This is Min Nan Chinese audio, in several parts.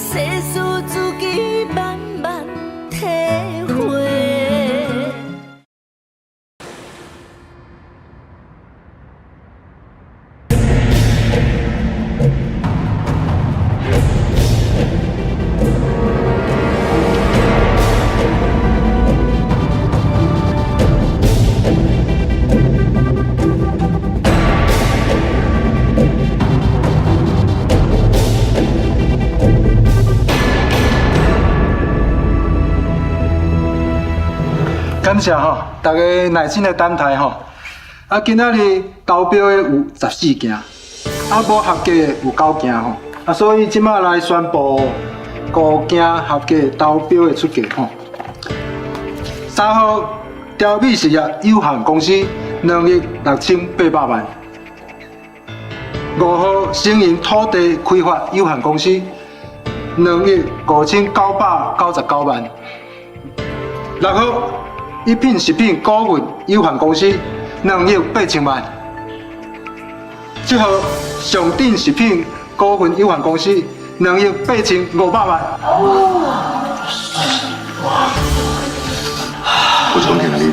世事自己慢慢體會。感謝吼，大家耐心的等待吼。啊，今仔日投標的有14件，啊，無合格的有9件吼。啊，所以這馬來宣布5件合格投標的出價吼。3號調美實業有限公司2億6800萬。5號星雲土地開發有限公司2億5999萬。6號一品食品股份有限公司2億8000萬。7號上鼎食品股份有限公司2億8500萬。哇！我總經理。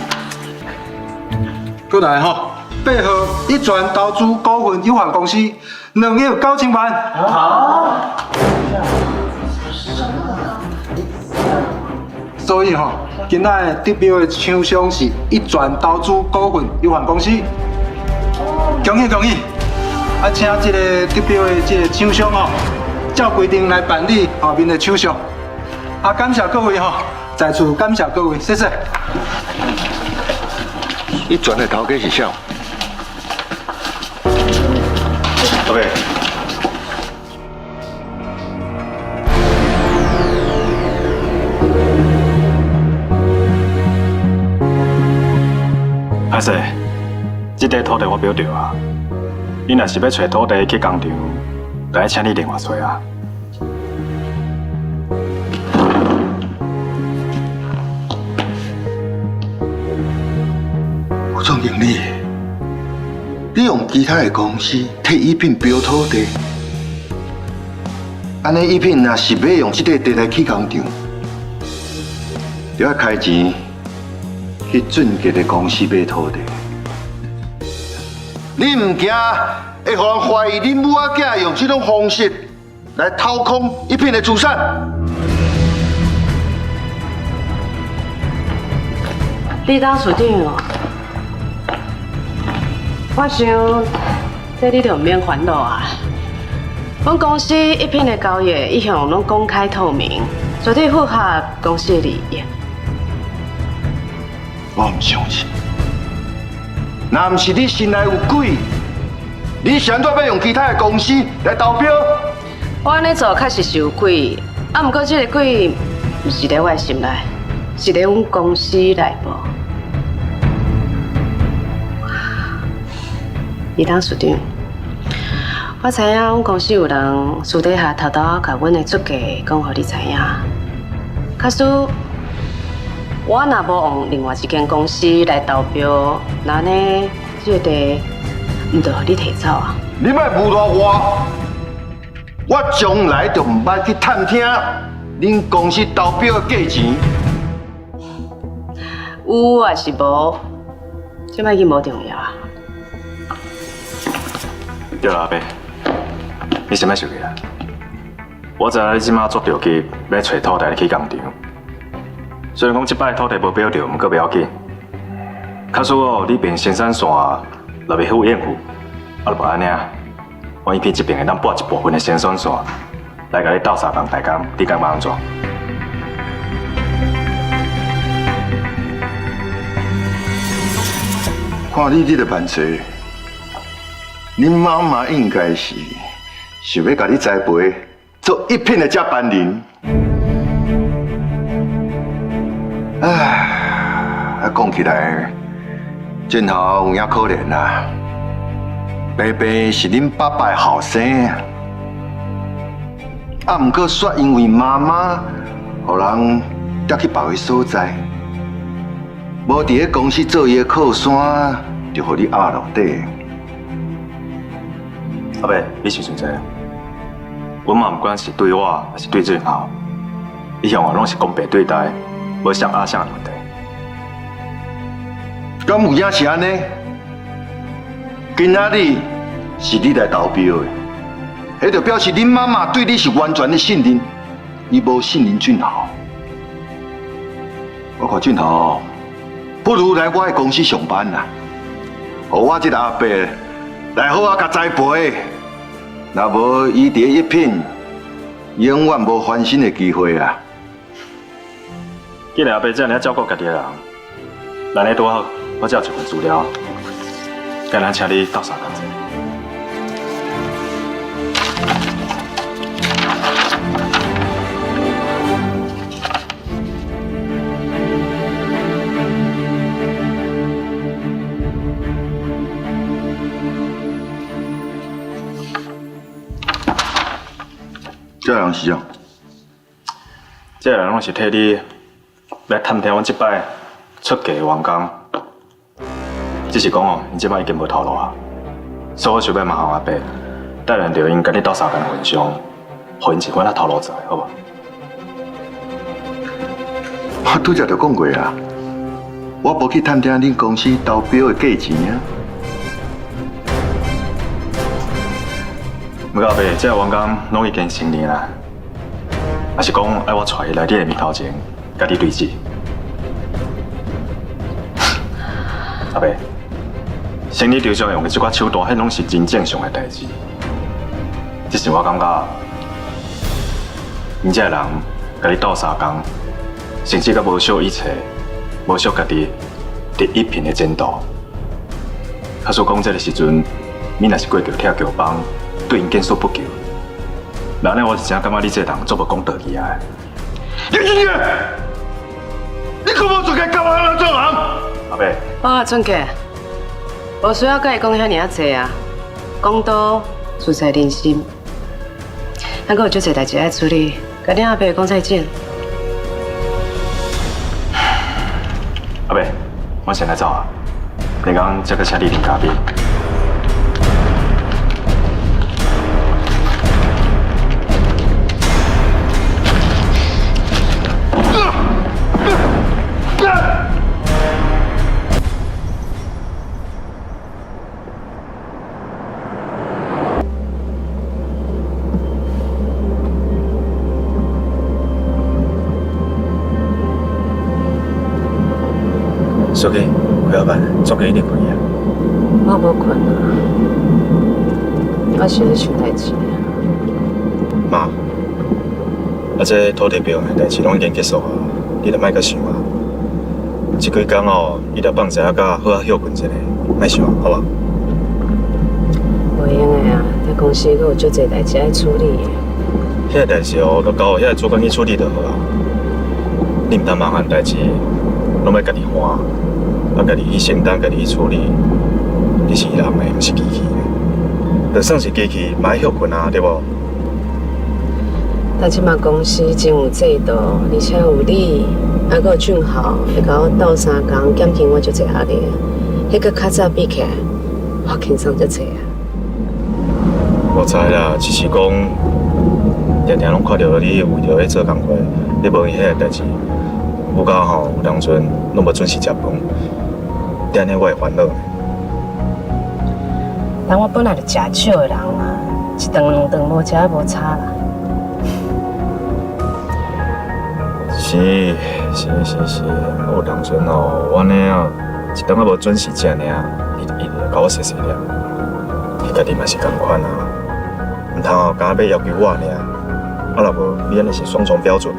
過來吼，8號一全投資股份有限公司2億9000萬。好。所以吼，今仔日得標的廠商是一全投資股份有限公司。恭喜恭喜！啊，請這个得標的這个廠商吼，照規定來辦理後面的手續。啊，感謝各位吼，再次感謝各位，謝謝。一全的頭家是啥？阿伯。歹勢，這塊土地我標著啊。你若是欲揣土地起工廠，就愛請你另外揣啊。吳總經理，你用其他的公司替一品標土地，按呢一品若是欲用這塊地來起工廠，就愛開錢去俊傑的公司買土地。你毋驚會予人懷疑恁母仔囝用這種方式來掏空一品的資產？李董事長，我想這你就毋免煩惱啊。阮公司一品的交易一向攏公開透明，絕對符合公司的利益。我毋相信，若毋是你心內有鬼，你是按怎欲用其他的公司來投標？我按呢做確實是有鬼，啊，毋過這个鬼毋是佇我的心內，是佇阮公司內部。李董事長，我知影阮公司有人私底下偷偷共阮的出價講予你知影。假使我若無用另外一間公司來投標，那按呢這个地毋就予你提走啊？你莫侮辱我！我從來就毋捌去探聽恁公司投標的價錢。有抑是無，這擺已經無重要啊。對啦，阿伯，你先莫生氣啦。我知影你這馬足著急，欲揣土地來起工廠。雖然講這擺土地無標著，毋過袂要緊。假使哦，你邊生產線若袂好應付，啊，就無按呢，阮一品這邊會當撥一部分的生產線來共你鬥相共代工，你感覺按怎？看你這个辦事，恁媽媽應該是想欲共你栽培做一品的接班人。唉，啊，講起來，俊豪有影可憐啦。白白是恁爸爸的後生，啊，毋過煞因為媽媽，予人調去別个所在，無佇咧公司做伊的靠山，就予你壓落底。阿伯，你想傷濟啊？阮媽毋管是對我，還是對俊豪，伊向來攏是公平對待，無誰壓誰的問題。敢有影是按呢？今仔日是你來投標的，彼就表示恁媽媽對你是完全的信任，伊無信任俊豪。我看俊豪不如來我的公司上班啦，予我這个阿伯來好好共栽培。若無伊佇一品，永遠無翻身的機會啊！既然阿伯這爾照顧家己的人，咱呢拄好，我這有一份資料，簡單請你鬥相共者。這人是啥？這個人攏是替你來探聽阮這擺出價的員工，只是講哦，𪜶這擺已經無頭路啊，所以我想欲麻煩阿伯，帶領著𪜶共你鬥相共的份上，予𪜶一份仔頭路做，好無？我拄才就講過啊，我無去探聽恁公司投標的價錢啊。毋過阿伯，這個員工攏已經成年啦，抑是講愛我帶伊來你的面頭前，共你對質。阿伯，生理場上用的這寡手段，彼攏是真正常的代誌。只是我感覺，𪜶這个人共你鬥相共，甚至閣無惜一切，無惜家己佇一品的前途。假使講這个時陣，你若是過橋拆橋幫，對𪜶見死不救，那呢，我是真感覺你這個人足無講道義啊！李俊傑，你閣無資格教我按怎做人？阿伯，好啊，俊傑，無需要佮伊講遐爾仔濟啊，講道自在人心。咱閣有足濟代誌愛處理，共恁阿伯講再見。阿伯，我先來走啊，明工再閣請你啉咖啡。小姐，開老闆，昨日你睏去啊？我無睏啊，我是咧想代誌。媽，啊，這土地標的代誌攏已經結束啊，你就莫閣想啊。這幾工哦，你著放一下，甲好好歇睏一下，莫想，好無？袂用的啊，這公司閣有足濟代誌愛處理的。遐个代誌哦，就交予遐个主管去處理就好啊。你毋通萬項代誌攏欲家己看，啊，家己去承擔，家己去處理。你是人的，毋是機器的。就算是機器，嘛愛歇睏啊，對無？但這馬公司真有制度，而且有你，啊，閣有俊豪會共我鬥相共，減輕我足濟壓力。彼個較早比起來，我輕鬆足濟啊。我知啦，只是講，定定攏看著你為著咧做工課，你無閒彼个代誌，有夠吼，有當陣攏無準時食飯，定定我會煩惱。但我本來就食少的人啊，一頓兩頓無食無差啦。是是是是，有當陣吼，我按呢啊，一頓仔無準時食爾，伊伊就共我細細念。你家己嘛是仝款啊，毋通哦，敢若欲要求我爾，啊若無你按呢是雙重標準。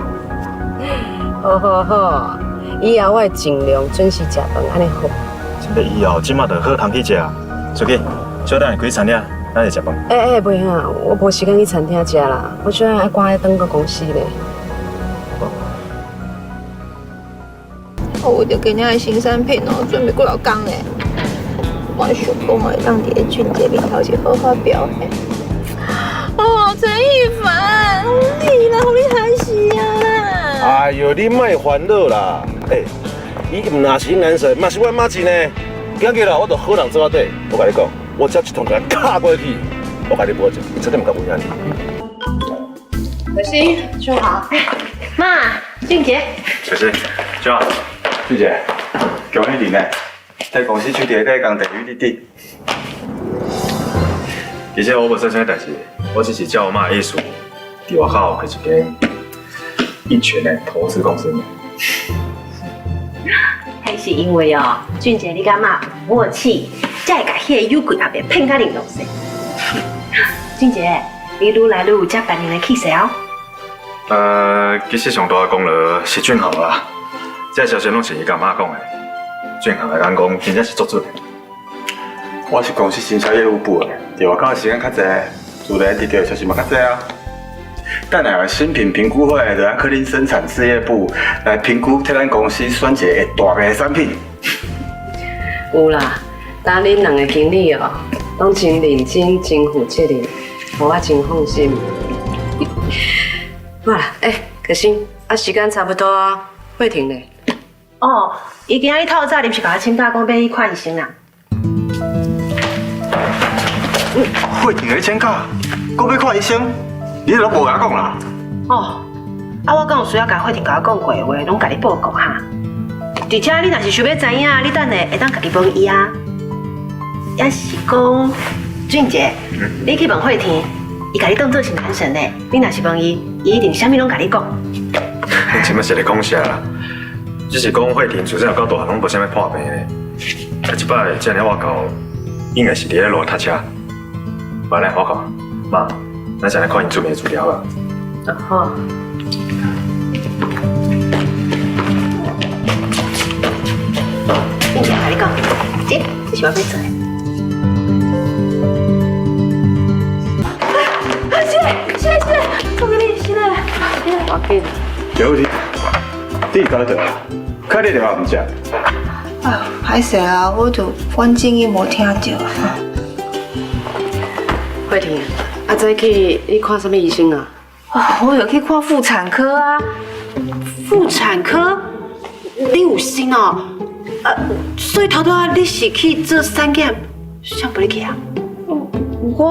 好好好，以後我會盡量準時食飯，按呢好。這以後這馬就好通去食，出去，小等下開餐廳，咱來食飯。欸欸，袂用啊，我無時間去餐廳食啦，我小等愛趕咧轉過公司咧。我為著今仔的新產品哦，準備幾落工咧。我想講會當佇咧俊傑面頭前好好表現。哦，陳一凡，你啦，予你害死啊啦！哎喲，你莫煩惱啦！欸，伊毋若是恁男神，嘛是阮媽親呢。今日啦，我就好人做到底。我共你講，我只一通共伊敲過去，我共你保證，伊絕對毋敢為難你。可心，俊豪，妈，俊杰，小心，俊豪，俊杰，恭喜你呢，替公司取得这个工地与你。其实我无做啥代志，我只是照我妈的意思，伫外口开一间一拳的投资公司。彼是因为哦，俊杰你佮妈有默契，才会共彼个有贵阿伯骗甲玲珑势。俊杰，你愈来愈有接班人的气势哦。其实上大的功劳是俊豪啦，这个消息拢是伊佮妈讲的。俊豪的眼光真正是足准的。我是公司行销业务部的，伫外口的时间较济，自然得到消息嘛较济啊。等下有新品评估会，就爱去恁生产事业部来评估，替咱公司选一个会大卖的产品。有啦，当恁两个经理哦，拢真认真、真负责任，予我真放心。好啦，欸，可心，啊，时间差不多啊，慧婷咧？哦，伊今日透早临时共我请假，讲欲去看医生啦。慧婷咧请假，阁欲看医生？你拢无共我讲啦？哦，啊，我敢有需要共慧婷共我讲过的话，拢共你报告哈。而且你若是想欲知影，你等下会当家己问伊啊。抑是讲，俊杰，你去问慧婷，伊共你当做是男神呢。你若是问伊，伊一定啥物拢共你讲。你这摆是咧讲啥啦？只是讲慧婷自细到大拢无啥物破病咧。啊，这摆遮尔我到，应该是伫咧路读车。无咧，我讲，妈，咱先来看𪜶准备的资料啦。好。俊杰，共你讲，这是我欲做的。是是是，我给你是咧。我紧。刘婷，你伫佗啊？开你电话毋接。哎呦，歹势啊，我就关静音无听著啊。慧婷，啊，早起你看啥物医生啊？啊，我有去看妇产科啊。妇产科？你有心哦？所以头拄仔你是去做产检，谁陪你去啊？我，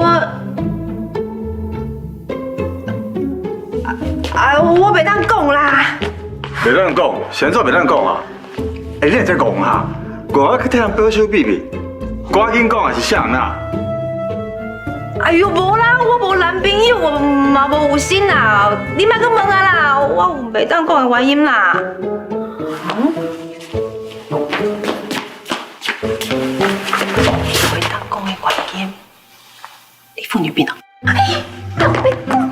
啊，我袂当讲啦。袂当讲，是按怎袂当讲啊？欸，你会遮戆哈？我去替人保守秘密，赶紧讲啊是啥人啊？哎呦，无啦，我无男朋友，我嘛无有心啦。你莫阁问啊啦，我有袂当讲的原因啦。袂当讲的原因，你妇女病哦？哎，当欲讲？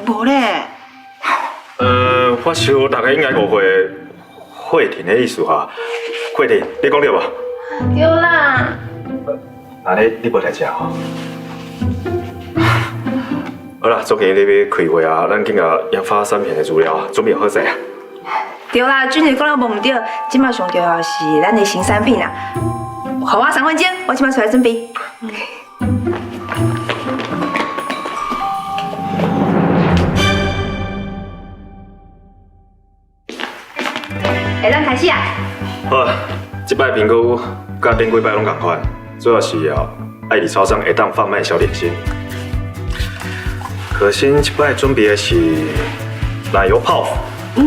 无咧。我想大家应该误会慧婷的意思哈。慧婷，你讲对无？对啦。那你无代志啊？好啦，最近你欲开会啊，咱紧共研发产品的资料准备好势啊。对啦，俊杰讲了无毋对，这马上重要的是咱的新产品啦。予我3分钟，我这马出来准备。会当开始啊！好，这摆评估佮顶几摆拢仝款，主要是哦，爱伫超商会当贩卖小点心。可心这摆准备的是奶油泡芙，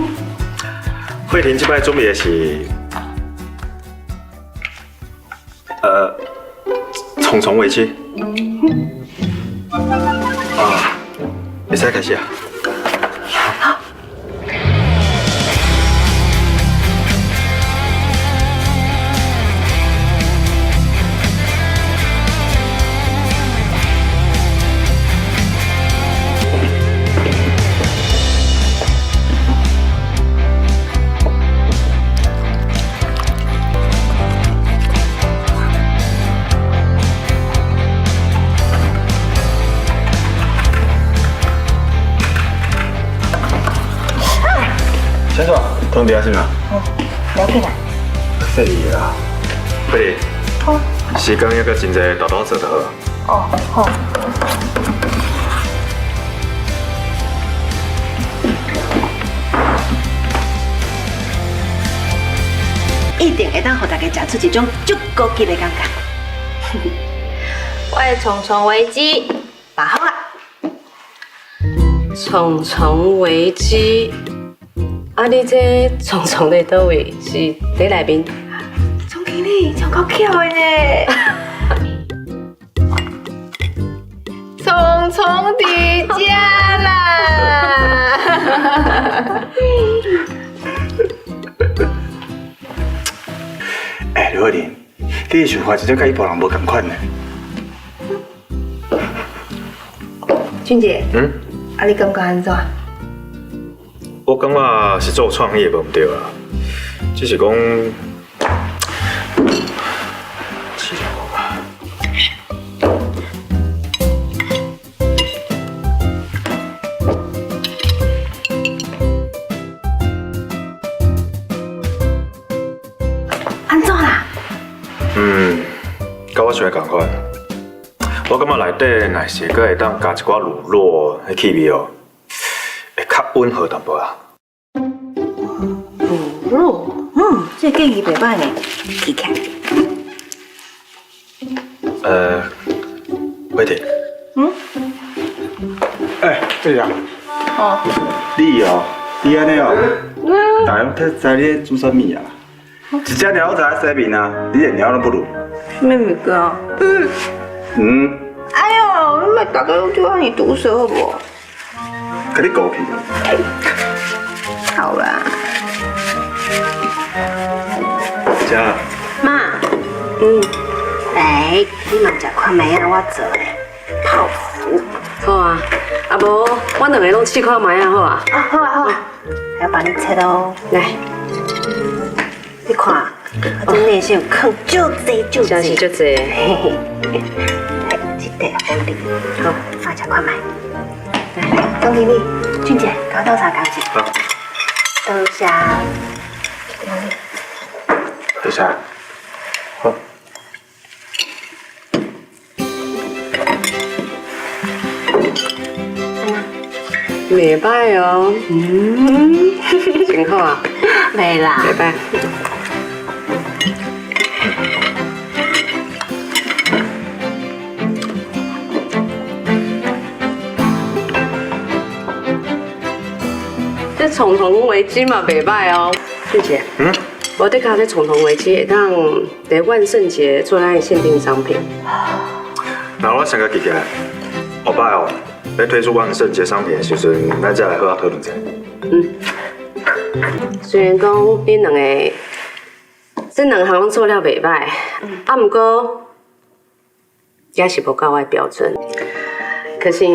慧婷这摆准备的是重重危机。啊，会使开始啊！先生，通知是吗？哦，了解啦。细啦，慧婷，好，时间犹阁真济，沓沓做就好。哦，好。一定会当予大家食出一种足高级的感觉。我的重重危机，把好啊！重重危機，啊！你這重重佇佗位？是佇內面？總經理，真夠巧的呢！蟲蟲佇遮啦！欸，劉慧玲，你的想法真正佮一般人無仝款呢。俊傑，啊，你感覺按怎？我感覺是做創業無毋對啊，只是講，試下看吧。按怎啦？嗯，佮我想的仝款。我感覺內底若是閣會當加一寡乳酪，彼氣味哦，會較溫和淡薄啊。乳酪，這個建議袂歹呢，記起來。慧婷。嗯。欸，慧婷。哦。你哦，你按呢哦，大家攏知你咧煮啥物啊？一隻貓知影洗面啊，你連貓攏不如。啥物物件？嗯。哎呦，你莫大家攏就愛你毒舌好無？共你孤僻。好啦。食。媽。來，你嘛食看覓啊？我做的泡芙。好啊，啊無，阮兩个攏試看覓啊，好啊。啊，好啊好啊，還要幫你切哦。來，你看，我這內餡有囥足濟足濟，真是足濟。來，這塊予你，好，我食看覓。來，總經理，俊傑，共我倒相共一。好。多謝。多謝。好。袂歹哦，真好啊。袂啦。袂歹。這重重危機嘛袂歹哦，俊傑。我的確這重重危機會當佇萬聖節做咱的限定商品。那我先共記起來，後擺哦，欲推出萬聖節商品的時陣，咱再來好好討論一下。雖然講恁兩個這兩項攏做了袂歹，啊，毋過也是無夠我的標準。可是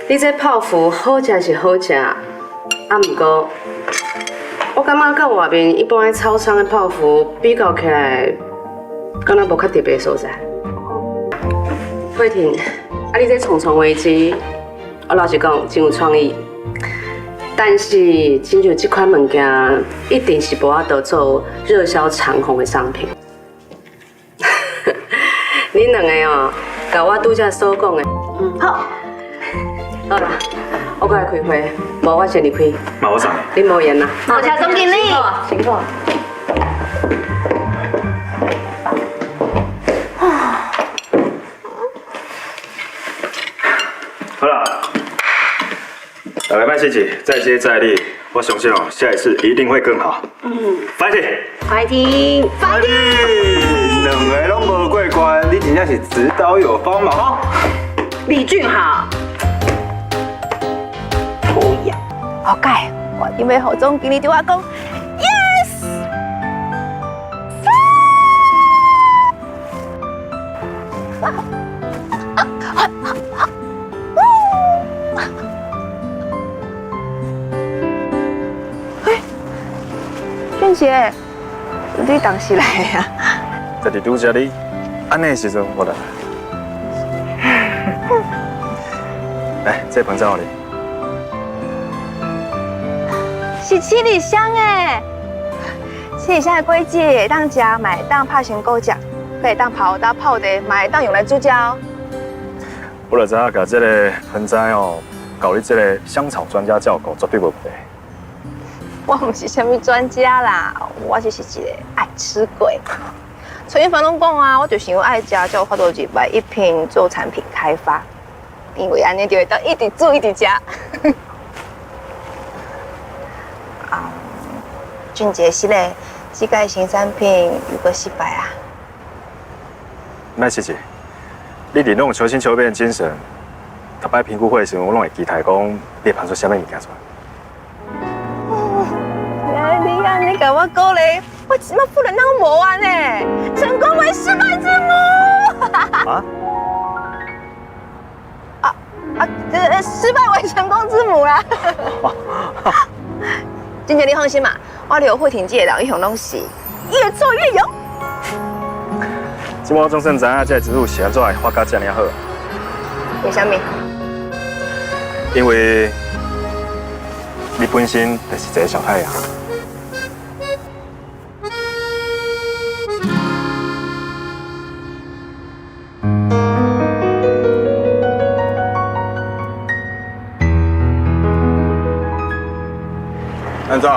你這泡芙好食是好食，啊，毋過我感覺佮外面一般的超商的泡芙比較起來，敢若無較特別的所在。慧婷，啊，你這重重危機，我老實講真有創意，但是親像這款物件，一定是無法度做熱銷長紅的商品。恁兩個哦，共我拄才所講的，好，好啦，我過來開會，無我先離開。嘛我送你。你無閒啦。多謝總經理。辛苦。好啦，大家莫生氣，再接再厲，我相信哦，下一次一定會更好。Fighting！ Fighting！ Fighting！兩個攏無過關，你真正是指導有方嘛吼。李俊豪。可以啊，後蓋我一定欲予總經理對我講，yes。欸，俊傑，你當時來啊？家己拄則你按呢時陣，我來。來，這盆栽予你。是七里香哎，七里香的果子會當食，嘛會當拍成果汁，閣會當泡湯泡茶，嘛會當用來煮食哦。我就知影，共這个盆栽哦，交你這个香草專家照顧，絕對無問題。我毋是啥物專家啦，我只是一个愛吃鬼。陳一凡攏講啊，我就是因為愛食，才有法度入來一品做產品開發。因為按呢就會當一直煮一直食。啊，俊傑是咧，這個新產品如果失敗啊，莫失志，你伫那種求新求變的精神，逐擺評估會的時陣，我攏會期待講你會拋出啥物物件出來。哎，你按呢共我鼓勵，我這馬負能量無完呢，成功為失敗之母。啊？啊啊！失敗為成功之母啦。俊傑，你放心嘛，我劉慧婷這個人一向攏是越挫越勇。這馬我總算知影這個之路是按怎會發甲這爾好。為啥物？因為你本身就是一個小太陽。安怎？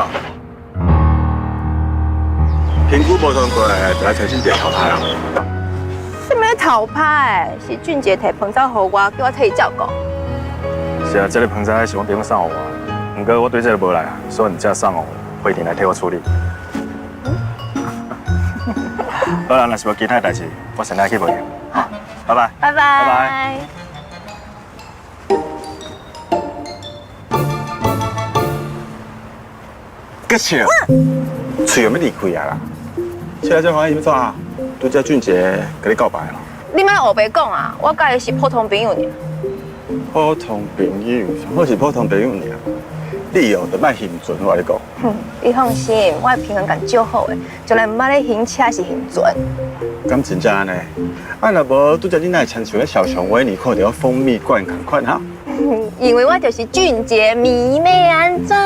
評估無通過，就來重新一個淘汰啊！啥物淘汰？是俊傑提飯灶予我，叫我替伊照顧。是啊，這个盆栽是阮朋友送予我，毋過我對這个無來，所以毋才送予慧婷來替我處理。好啦，若是無其他代誌，我先來去無去。好，拜拜。拜拜。拜拜。阁笑，喙欲离开啊啦！笑遮歡喜欲怎啊？拄才俊傑共你告白咯？你莫烏白講啊！我佮伊是普通朋友爾。普通朋友，好是普通朋友爾。你哦，就莫行船，我共你講。哼，你放心，我的平衡感足好的，從來毋捌咧行車是行船。敢真正按呢？啊，若無拄才你哪會親像咧小熊維尼看著蜂蜜罐仝款哈？因為我就是俊傑迷妹按怎？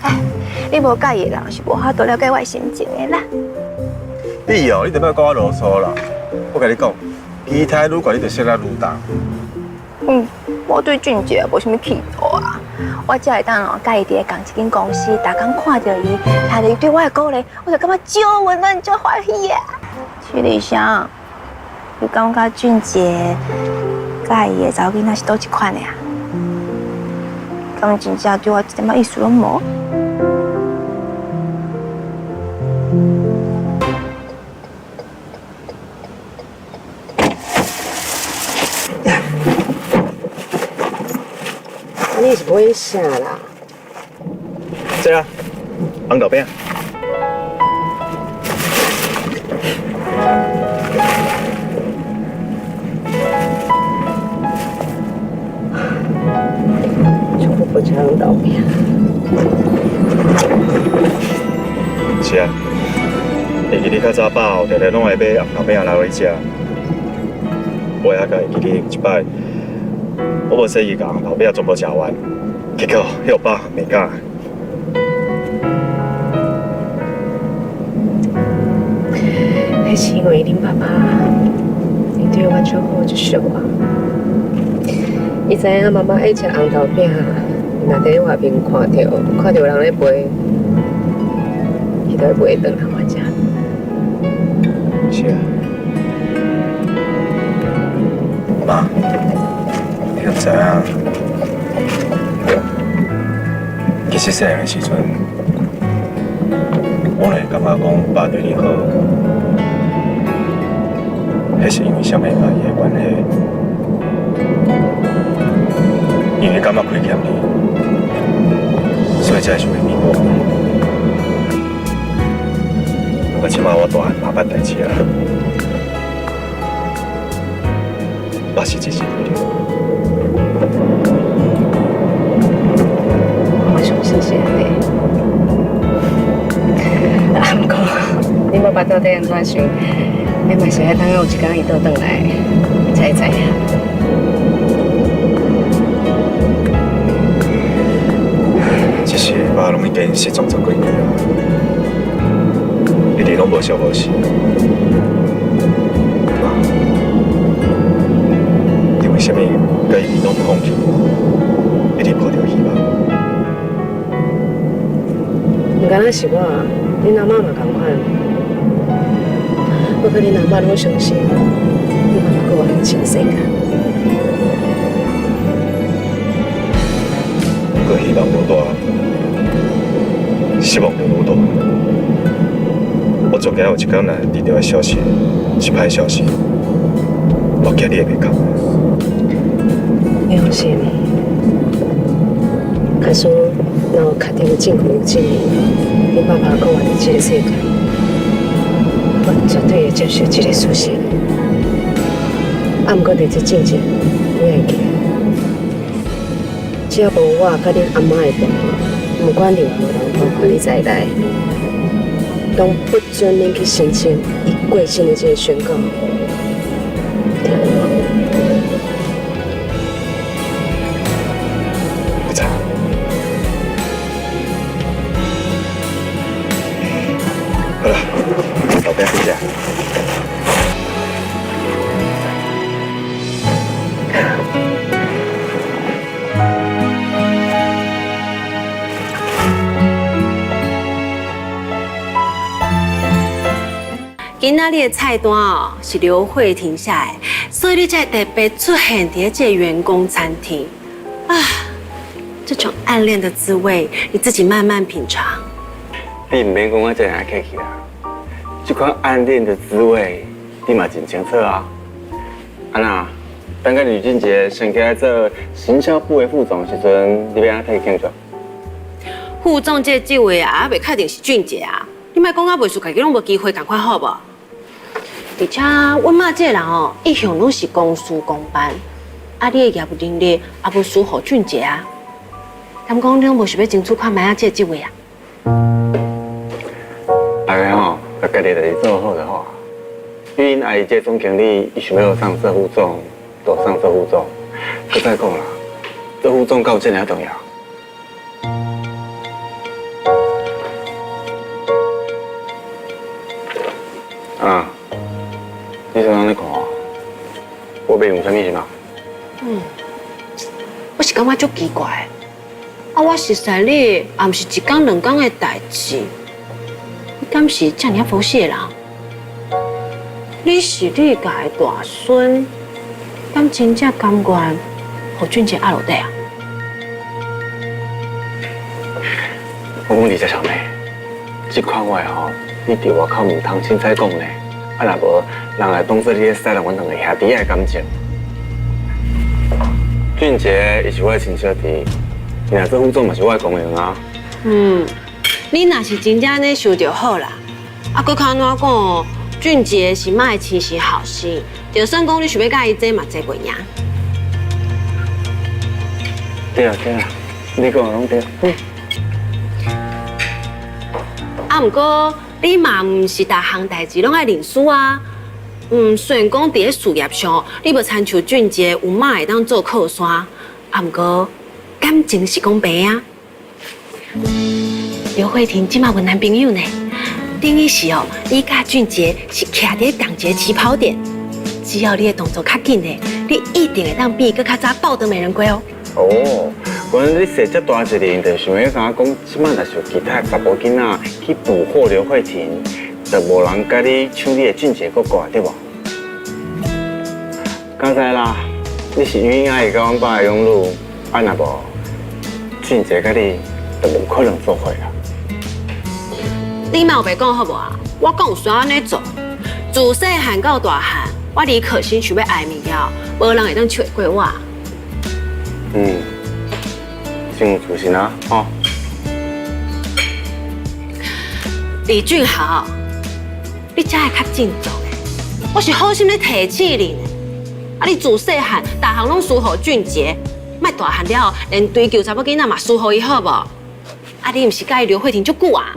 哎，你無佮意的人是無法度了解我的心情的啦。你哦，你就莫閣我囉嗦啦。我共你講，其他愈懸你就識得愈重。嗯，我對俊傑無啥物企圖啊。我只會當哦，佮伊佇咧仝一間公司，逐工看著伊，聽著伊對我的鼓勵，我就感覺足溫暖、足歡喜啊。徐麗香，你感覺俊傑佮伊的查某囡仔是佗一款的啊？敢真正對我一點仔意思攏無？你是買啥啦？這啊，紅豆餅。全部不吃紅豆餅。是啊，會記你較早飽，定定攏愛買紅豆餅來予你食。我猶閣會記得有一擺，我無細意共紅豆餅全部食完，結果彼飽袂敢。彼是因為恁爸爸，伊對我足好足惜我。伊知影媽媽愛食紅豆餅，伊若佇咧外面看著有人咧賣，伊就會買轉來我食。是啊，媽，你敢知影？其實細漢的時陣，我會感覺講爸對你好，彼是因為啥物佮伊的關係？因為感覺虧欠你，所以才會想欲彌補。不過這馬我大漢嘛捌代誌啊，我是真心對你。我相信是按呢。啊，毋過恁爸爸到底按怎想？你嘛是愛等有一工伊倒轉來，才會知影。只是爸攏已經失蹤十幾年啊，一直攏無消無息。媽，你為啥物佮伊攏無放棄？一直抱著希望。毋敢若是我，恁阿嬤嘛仝款。我佮恁阿嬤攏相信，恁爸爸閣活佇人世間。過希望無大，失望就愈大。我足驚有一工若得著的消息是歹消息，我驚你會袂甘。你放心，假使若有確定的證據證明你爸爸閣活佇這个世界，我絕對會接受這个事實。啊，毋過佇這進前，你愛記得，只要無我佮恁阿嬤的同意，毋管任何人，包括你在內，攏不准恁去申請伊過身的這个宣告。聽有無？我知。好啦，老爸回家。今仔日的菜單哦是劉慧婷寫的，所以你才會特別出現佇這个員工餐廳啊，這種暗戀的滋味，你自己慢慢品嘗。你毋免講我這爾客氣啦，這款暗戀的滋味，你嘛真清楚啊。啊那，等下呂俊傑升起來做行銷部的副總的時陣，你欲按怎替伊慶祝？副總這個職位啊，猶未確定是俊傑啊，你莫講甲袂輸，家己攏無機會，仝款好無？而且阮媽這个人哦，一向攏是公事公辦，啊，你的業務能力也無輸予俊傑啊。敢講你攏無想欲爭取看覓仔這個職位啊？大家吼，共家己代誌做好就好啊。玉英阿姨這總經理，伊想欲予送做副總，就送做副總。閣再講啦，做副總敢有這爾重要？啊，你啥按呢看我？我欲問啥物是嗎？嗯，我是感覺足奇怪的，啊，我熟似你，也毋是一工兩工的代誌，你敢是這爾佛系的人？你是你家的大孫，敢真正甘願予俊傑壓落底啊？我講李家小妹，這款話吼，你佇外口毋通凊彩講呢，啊若無人會當做你咧使弄阮兩個兄弟仔的感情。俊傑伊是我的親小弟，伊若做副總嘛是我的光榮啊。嗯，你若是真正按呢想就好啦。啊，閣較按怎講，俊傑是媽的親生後生，就算講你想欲佮伊爭嘛，爭袂贏。對啊對啊，你講的攏對。嗯。啊，毋過你嘛毋是逐項代誌攏愛認輸啊。嗯，雖然講佇咧事業上，你無親像俊傑有媽會當做靠山，啊，毋過感情是公平啊。劉慧婷這馬有男朋友呢，等於是哦，你佮俊傑是徛佇仝一个起跑點，只要你的動作較緊呢，你一定會當比伊閣較早抱得美人歸哦。哦，原來你踅這大一輪，就想欲共我講，這馬若是有其他查埔囡仔去捕獲劉慧婷，就無人共你搶你的俊傑哥哥，對無？敢知啦，你是玉英阿姨佮阮爸的養女，啊若無俊傑佮你，就無可能做伙啦。你莫白講好無啊？我講有需要按呢做，自細漢到大漢，我李可欣想欲愛的物件，無人會當搶會過我。嗯，真有自信啊，吼！李俊豪，你才會較振作的，我是好心咧提醒你呢。啊，你自細漢，逐項攏輸予俊傑，莫大漢了後，連追求查某囡仔嘛輸予伊好無？啊，你毋是佮意劉慧婷足久啊？